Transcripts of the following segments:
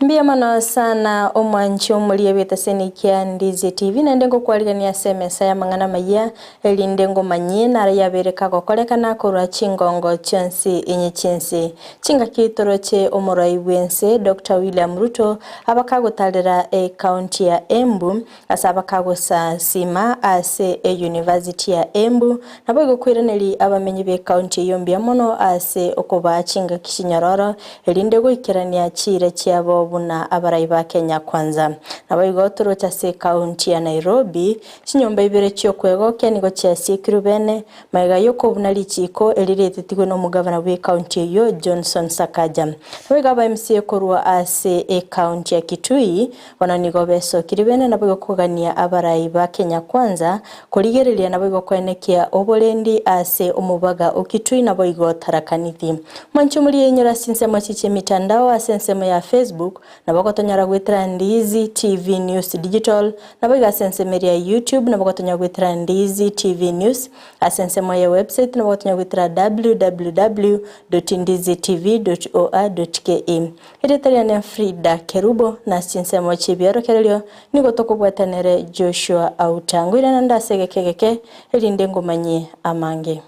Mbuya mono sana omwanchi omoria bw'etaseni kia Ndizi TV naende ngokwarigania ase emesa y'amang'ana amayia erinde ngomanyie naro yabeire kagokorekana korwa chingongo chionsi inye chi'ense. Chingaki toroche omorai bw'ense Doctor William Ruto abakagotarera ecounty ya Embu Ase abakagosasima ase eyunivasiti ya Embu, naboigo koiraneria abamenyi b'ekaunti eyio mbuya mono ase okobaa chingaki chinyororo, erinde goikerania chiira chiabo buna abarai ba Kenya Kwanza. Naboigo toroche ase ekaunti ya Nairobi, chinyomba ibere chi'okwegokia nigo chiasiekirwe bene, Magega y'okobuna richiiko eri rietetigwe nomogavana bw'ecounty eyio Johnson Sakaja. Naboigo aba MCA korwa ase ecounty ya Kitui bono nigo besokire bene naboigo kogania abarai ba Kenya Kwanza korigereria naboigo koenekia oborendi ase omobaga o Kitui naboigo Tharaka Nithi. Mwanche omorie inyore ase chinsemo echi chi'emitandao ase ensemo ya Facebook Nabo gotonyora goetera Ndizi TV News Digital, naboigo ase ensemo eria ya YouTube nabo gotonyora goetera Ndizi TV News, ase ensemo ya website nabo gotonyora goetera www.ndizitv.or.ke. Erieta riane Frida Kerubo, na ase chinsemo chi'ebiorokererio nigo tokobwatanere Joshua Auta. Ngoirane naende ase egeka egeke erinde ngomanyie amange.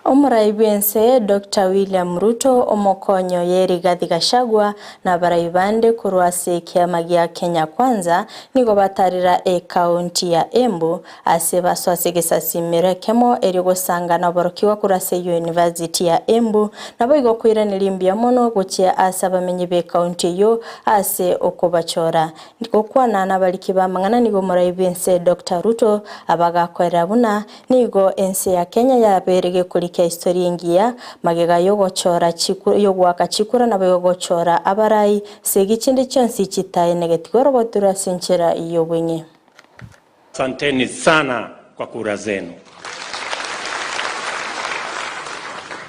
Omorai bw'ense Doctor William Ruto, omokonyi oye Rigathi Gachagua na abarai bande korwa ase ekiama gia Kenya Kwanza nigo batarera ekaunti ya Embu Ase basoa ase egesasimero ekemo erio gosangana oborokigwa korwa ase University ya Embu, naboigo koiraneria mbuya mono gochia ase abamenyi b'ecounty eyio ase okobachora. Gokwana nabariki b'amang'ana nigo omorai bw'ense Doctor Ruto abagakoerera buna nigo ense ya Kenya yabeire gekori kia historia engiya magega yogochora yogoaka chikura naboigo gochora abarai segi chinde chionsi chitaenegetigwe orogoturwa ase enchera y'obweng'e. Asanteni sana kwa kura zenu,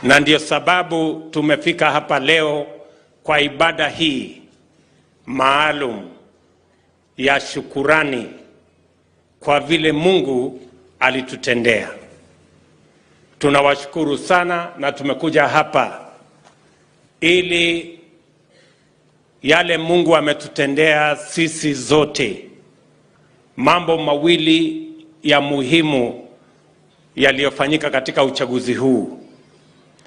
na ndio sababu tumefika hapa leo kwa ibada hii maalum ya shukurani kwa vile Mungu alitutendea. Tunawashukuru sana na tumekuja hapa ili Yale Mungu ametutendea sisi zote, mambo mawili ya muhimu yaliyofanyika katika uchaguzi huu.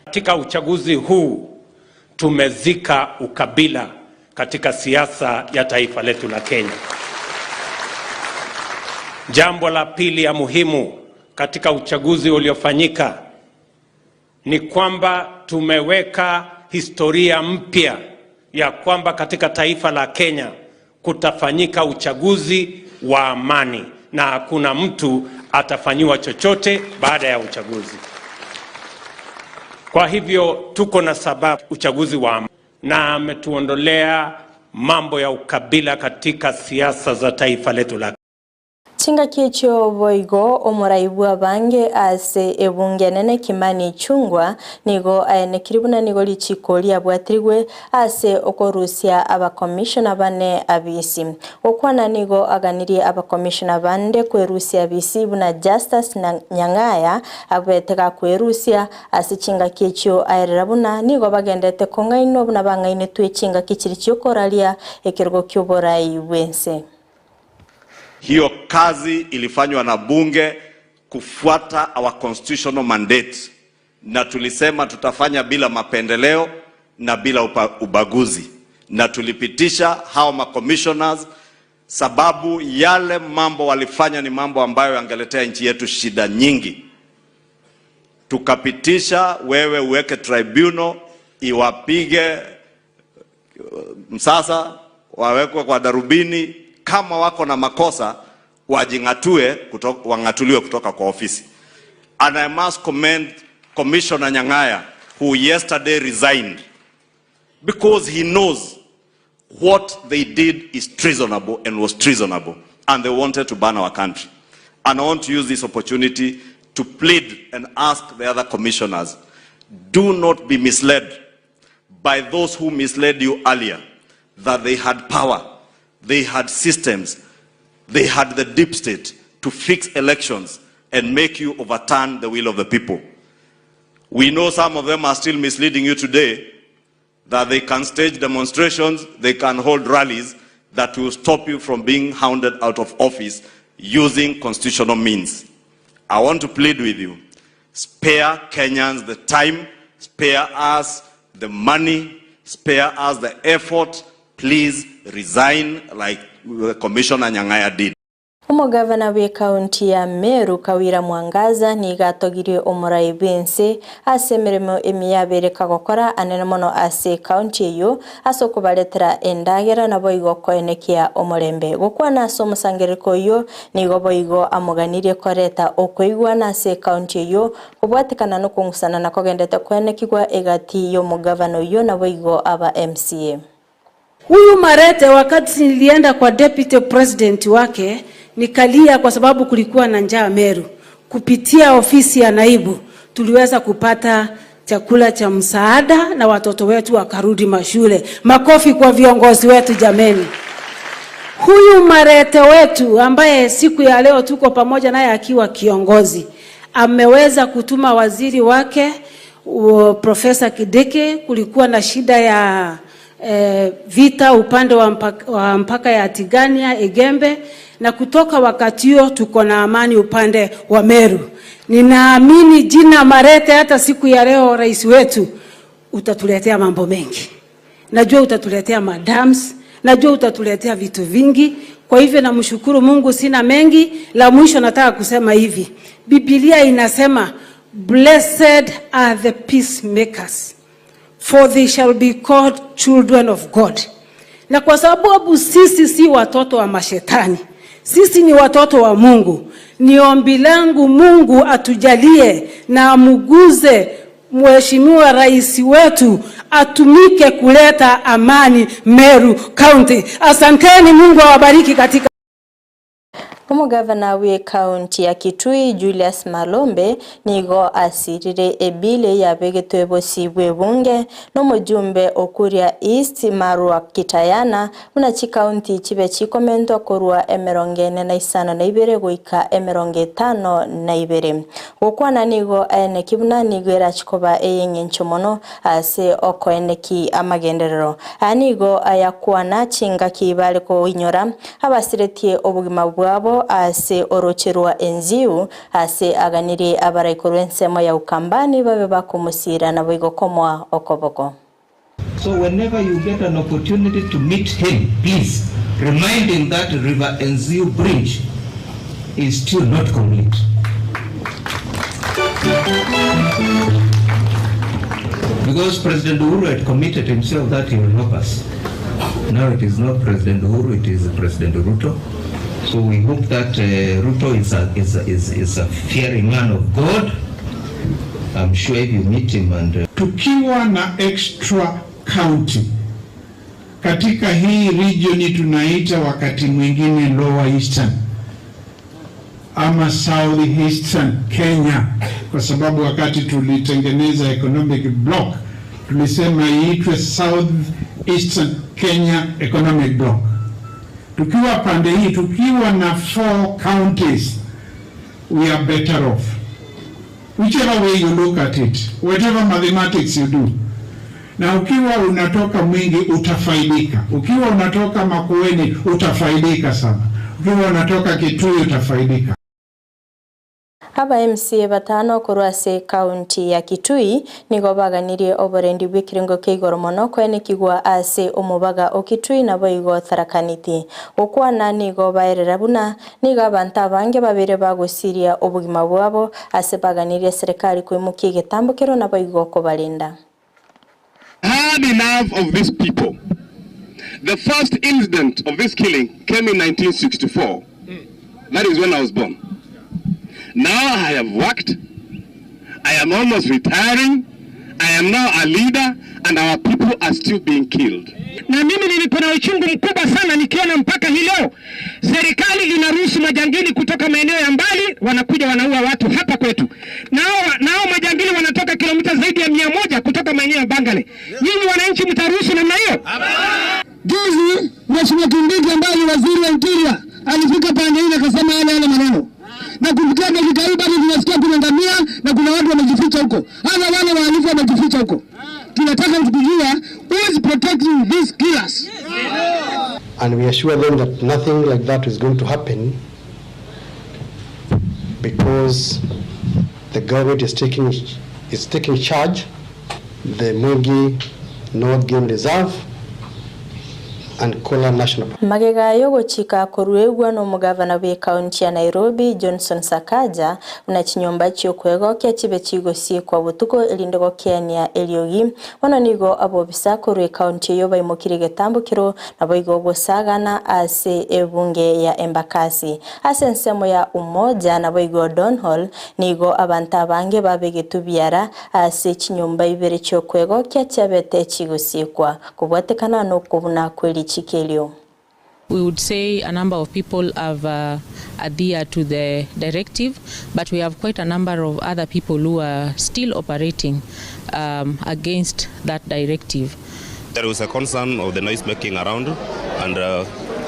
Katika uchaguzi huu tumezika ukabila katika siasa ya taifa letu la Kenya. Jambo la pili ya muhimu katika uchaguzi uliofanyika ni kwamba tumeweka historia mpya ya kwamba katika taifa la Kenya kutafanyika uchaguzi wa amani na hakuna mtu atafanyiwa chochote baada ya uchaguzi. Kwa hivyo tuko na sababu uchaguzi wa amani, na ametuondolea mambo ya ukabila katika siasa za taifa letu la Chingaki echio boigo omorai bw'abange ase ebunge enene Kimani Ichung'wa nigo aenekirie buna nigo richiko riabwatirigwe ase okorusia abakomishona bane abisi. Gokwana nigo aganirie abakomishona bande kwerusia abisi buna Justus Nyang'aya abete gakwerusia ase chingaki echio aerera buna nigo bagenderete kong'ainwa buna bang'ainetwe chingaki chiria chiokoraria ekerogo ki'oborai bw'ense. Hiyo kazi ilifanywa na bunge kufuata our constitutional mandate, na tulisema tutafanya bila mapendeleo na bila ubaguzi, na tulipitisha hao macommissioners sababu yale mambo walifanya ni mambo ambayo yangeletea nchi yetu shida nyingi. Tukapitisha wewe uweke tribunal iwapige msasa, wawekwe kwa darubini, kama wako na makosa wajing'atue kutoka, wang'atuliwe kutoka kwa ofisi. And I must commend Commissioner Nyang'aya who yesterday resigned because he knows what they did is treasonable and was treasonable and they wanted to burn our country. And I want to use this opportunity to plead and ask the other commissioners, do not be misled by those who misled you earlier that they had power, they had systems. They had the deep state to fix elections and make you overturn the will of the people. We know some of them are still misleading you today that they can stage demonstrations, they can hold rallies that will stop you from being hounded out of office using constitutional means. I want to plead with you, spare Kenyans the time, spare us the money, spare us the effort, please resign like Commissioner Nyang'aya did. Omogavana bw'ekaunti ya Meru Kawira Mwangaza nigo atogirie omorai bw'ense ase emeremo emiya abeire kagokora anene mono ase ekaunti eyio ase okobaretera endagera naboigo koenekia omorembe. Gokwana ase omosangerereko oyio nigo boigo amoganirie koreta okoigwana ase ekaunti eyio kobwatekana nokong'usana na kogendete koenekigwa egati y'omogavana oyio naboigo aba MCA. Huyu Marete wakati nilienda kwa deputy president wake nikalia kwa sababu kulikuwa na njaa Meru. Kupitia ofisi ya naibu tuliweza kupata chakula cha msaada na watoto wetu wakarudi mashule. Makofi kwa viongozi wetu jameni. Huyu Marete wetu ambaye siku ya leo tuko pamoja naye akiwa kiongozi ameweza kutuma waziri wake Profesa Kideke. Kulikuwa na shida ya vita upande wa mpaka ya Tigania Igembe, na kutoka wakati huo tuko na amani upande wa Meru. Ninaamini jina Marete, hata siku ya leo rais wetu utatuletea mambo mengi. Najua utatuletea madams, najua utatuletea vitu vingi. Kwa hivyo namshukuru Mungu, sina mengi. La mwisho nataka kusema hivi, Biblia inasema blessed are the peacemakers for they shall be called children of God. Na kwa sababu sisi si watoto wa mashetani, sisi ni watoto wa Mungu, ni ombi langu Mungu atujalie na amuguze Mheshimiwa Rais wetu atumike kuleta amani Meru County. Asanteni, Mungu awabariki katika Omogavana bw'ekaunti ya Kitui Julius Malombe nigo asirire ebile yabegetwe bosi bw'ebunge n'omojumbe okuria East Marwa Kitayana buna chikaunti chibe chikomentwa korwa emerongo ene na isano na ibere goika emerongo etano na ibere. Gokwana nigo aeneki buna nigo erachikoba ey'eng'encho mono ase okoeneki amagenderero. Aya nigo ayakwana chingaki bare koinyora abasiretie obogima bwabo ase oroche rwa Enziu ase aganirie abaraikorwa ensemo ya Ukambani babe bakomosira naboigo komoa okoboko. So whenever you get an opportunity to meet him, please remind him that River Enziu Bridge is still not complete. Because President Uhuru had committed himself that he will help us. Now it is not President Uhuru, it is President Ruto. So we hope that Ruto is a fearing man of God. I'm sure if you meet him and Tukiwa na extra county katika hii region tunaita wakati mwingine Lower Eastern ama South Eastern Kenya, kwa sababu wakati tulitengeneza economic block tulisema iitwe South Eastern Kenya Economic Block. Tukiwa pande hii, tukiwa na 4 counties, we are better off. Whichever way you look at it, whatever mathematics you do. Na ukiwa unatoka Mwingi utafaidika, ukiwa unatoka Makueni utafaidika sana, ukiwa unatoka Kitui utafaidika. Aba MCA batano korwa ase county ya Kitui nigo baganirie oborendi bw'ekerengo kia igoro mono koenekigwa ase omobaga o Kitui naboigo Tharaka Nithi. Gokwana nigo baerera buna nigo abanto abange babere bagosiria obogima bwabo ase baganirie serikali koimokia egetambokero naboigo kobarinda. Had enough of these people. The first incident of this killing came in 1964. That is when I was born. Now I have worked. I am almost retiring. I am now a leader and our people are still being killed. Na mimi nilikuwa na uchungu mkubwa sana nikiona mpaka hii leo serikali inaruhusu majangili kutoka maeneo ya mbali wanakuja wanaua watu hapa kwetu. Nao majangili wanatoka kilomita zaidi ya 100 kutoka maeneo ya Bangale. Nyinyi wananchi mtaruhusu namna hiyo? Juzi Mheshimiwa Kindiki ambaye ni waziri wa Interior alifika pande ile akasema yale yale maneno, na kufikia dakika hii bado tunasikia kuna ngamia na kuna watu wamejificha huko, hata wale wahalifu wamejificha huko. Tunataka kujua who is protecting these killers. And we assure them that nothing like that is going to happen because the government is taking charge the Mwingi North Game Reserve and Kola National Park. Magega yogochika koruegwa na omogavana bwe ekaunti ya Nairobi Johnson Sakaja buna chinyomba chiokwegokia chibe chigosiekwa botuko erinde gokeania eriogi. Bono nigo abobisa korwa ekaunti eyo baimokire egetambokero nabo igo gosagana ase ebunge ya Embakasi. Ase ensemo ya Umoja nabo igo Donholm nigo abanto abange babegetwe biara ase chinyomba ibere chiokwegokia chiabete chigosiekwa kobwatekana na okobuna kwa erichiko erio. We would say a number of people have adhered to the directive, but we have quite a number of other people who are still operating against that directive. There was a concern of the noise making around, and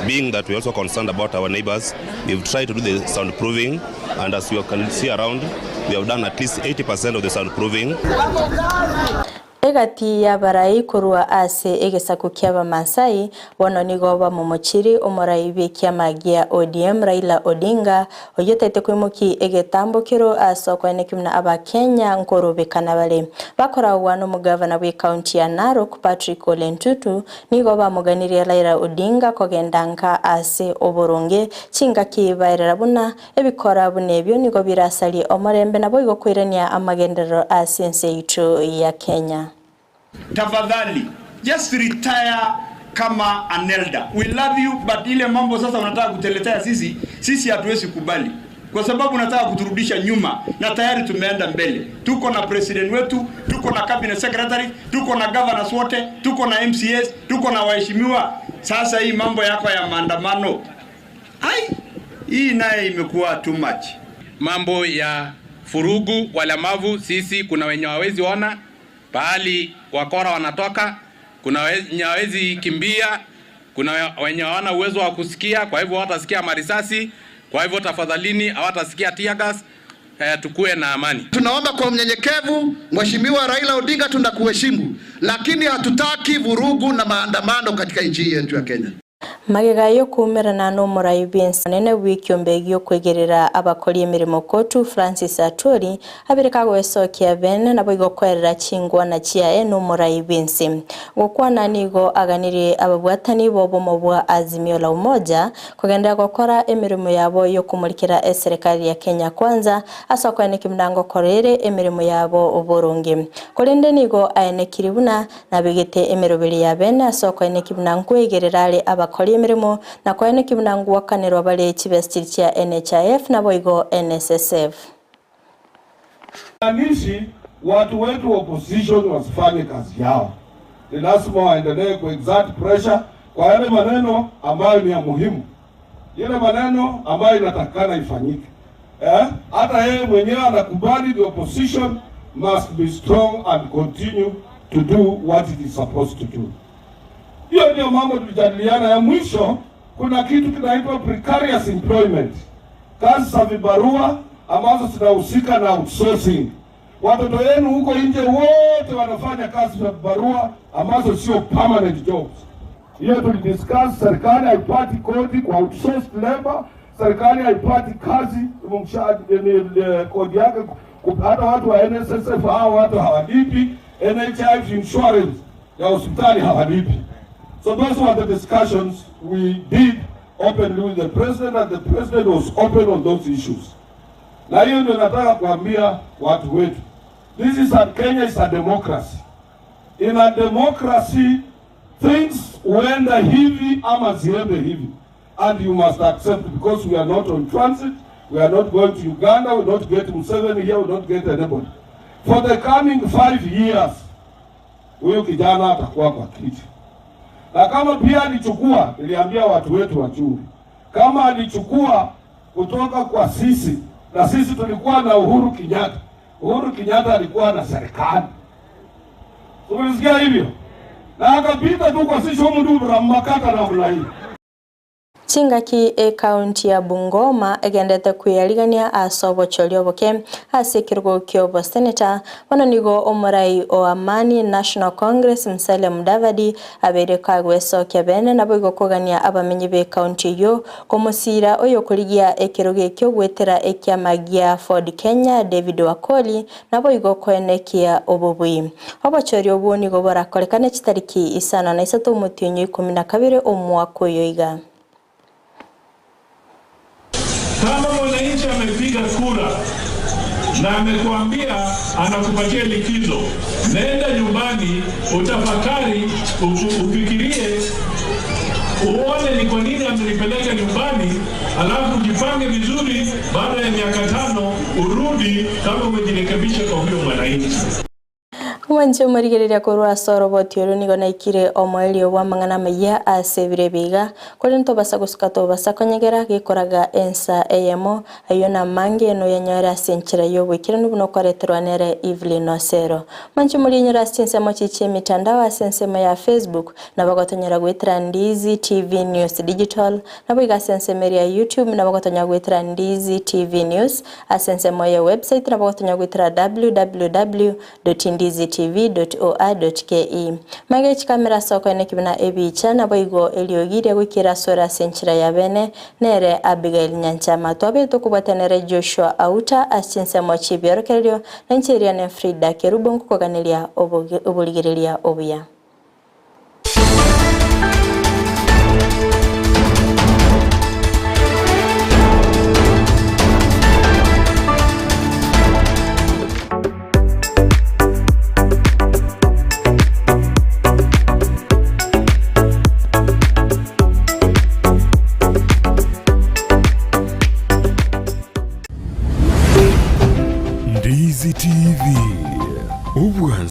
being that we're also concerned about our neighbors, we've tried to do the soundproofing, and as you can see around, we have done at least 80% of the soundproofing. Egati y'abarai korwa ase egesaku ki'Abamasai bono nigo bamomochiri omorai bw'ekiama gia ODM Raila Odinga oyio koimoki egetambokero ase okoeneki buna Abakenya nkorobekana bare. Bakoragwa na omogavana bw'ekaunti ya Narok Patrick Ole Ntutu nigo bamoganirie Raila Odinga kogenda nka ase oboronge chingaki baerera buna ebikora buna ebio nigo birasarie omorembe nabo igo koirania amagenderero ase ense yaito ya Kenya. Tafadhali just retire kama an elder. We love you but ile mambo sasa unataka kutuletea sisi, sisi hatuwezi kubali kwa sababu unataka kuturudisha nyuma na tayari tumeenda mbele. Tuko na president wetu, tuko na cabinet secretary, tuko na governors wote, tuko na MCAs, tuko na waheshimiwa. Sasa hii mambo yako ya maandamano, ai, hii naye imekuwa too much. Mambo ya furugu, walemavu, sisi kuna wenye hawawezi ona pahali wakora wanatoka, kuna wenye hawezi kimbia, kuna wenye hawana uwezo wa kusikia, kwa hivyo hawatasikia marisasi. Kwa hivyo tafadhalini, hawatasikia tear gas. Tukue na amani. Tunaomba kwa unyenyekevu, Mheshimiwa Raila Odinga, tunakuheshimu, lakini hatutaki vurugu na maandamano katika nchi yetu ya Kenya. Magega yokuumerana na omorai bwense nene bw'ekiombe giokwegerera abakori emirimo kotu Francis Atwoli abere kagwesokia bene nabo igo kwerera chingwana chiaye na omorai bwense. Gokwana nigo aganirie ababwatani bobomo bwa Azimio la Umoja kogenderera gokora emirimo yabo yokumurikira eserikali ya Kenya Kwanza ase okoeneki buna ngokorere emirimo yabo oboronge. Korende nigo aenekiri buna nabegete emeroberi ya bene ase okoeneki buna nkwegerera are abakori emirimo na koeneki buna ngwakanirwa bare chibesa chia NHIF nabo igo NSSF. Anishi watu wetu opposition wasifanye kazi yao, ni lazima waendelee ku exert pressure kwa yale maneno ambayo ni ya muhimu, ile maneno ambayo inatakikana ifanyike. Hata yeye mwenyewe anakubali the opposition must be strong and continue to do what it is supposed to do. Hiyo ndio mambo tulijadiliana. Ya mwisho, kuna kitu kinaitwa precarious employment, kazi za vibarua ambazo zinahusika na outsourcing. Watoto wenu huko nje wote wanafanya kazi za vibarua ambazo sio permanent jobs. Hiyo tulidiscuss. Serikali haipati kodi kwa outsourced labor, serikali haipati kazi kodi yake, hata watu wa NSSF hao watu hawalipi, NHIF insurance ya hospitali hawalipi. So those were the discussions we did openly with the president, and the president was open on those issues. Na hiyo ndio nataka kuambia watu wetu. This is a Kenya is a democracy. In a democracy, things huenda hivi ama ziende hivi. And you must accept because we are not on transit, we are not going to Uganda, we don't get Museveni here, we don't get anybody. For the coming 5 years, huyu kijana atakuwa kwa kiti. Na kama pia alichukua, niliambia watu wetu wachunge, kama alichukua kutoka kwa sisi, na sisi tulikuwa na Uhuru Kenyatta. Uhuru Kenyatta alikuwa na serikali, umesikia hivyo? Na akapita tu kwa sisi humu ndio makata namna hii. Chingaki ekaunti ya Bungoma egendete kweyarigania ase obochori oboke ase ekerogo ki'oboseneta, bono nigo omorai o Amani National Congress Musalia Mudavadi abeire kagwesokia bene naboigo kogania abamenyi b'ekaunti eyio komosiira oyokorigia ekerogo ekio goetera ekiama gia Ford Kenya David Wakoli naboigo koenekia obobui. Obochori obwo nigo borakorekane chitariki isano na isato omotienyi o ikomi na kabere omwaka oyo iga. Kama mwananchi amepiga kura na amekuambia anakupatia likizo, nenda nyumbani utafakari, ufikirie, uone ni kwa nini amenipeleka nyumbani, alafu ujipange vizuri, baada ya miaka tano urudi kama umejirekebisha kwa huyo mwananchi. Omwanchi omorigereria korwa ase oroboti oro nigo naikire omoerio bw'amang'ana amayia ase ebiro ebi iga, korende tobasa gosuka tobasa konyegera gekoraga ensa eyemo, ayio namange noyanyore ase enchera y'oboikeranu buna okoreterwa nere Evelyn Osero. Mwanche morinyore ase chinsemo chi chi'emitandao ase ensemo ya Facebook, nabo gotonyora goetera Ndizi TV News Digital, Naboigo ase ensemo eria ya YouTube nabo gotonya goetera Ndizi TV News, ase ensemo ye website nabo gotonya goetera www.ndizitv.or.ke. Mage chikamera ase okoeneki buna ebicha, naboigo eriogi riagoikera asore ase enchera ya bene, nere Abigail Nyanchama. Twabete okobwatia nere Joshua Auta ase chinsemo chi'ebiorokererio, na inche eria ne Frida Kerubo nkokoganeria oborigereria obuya.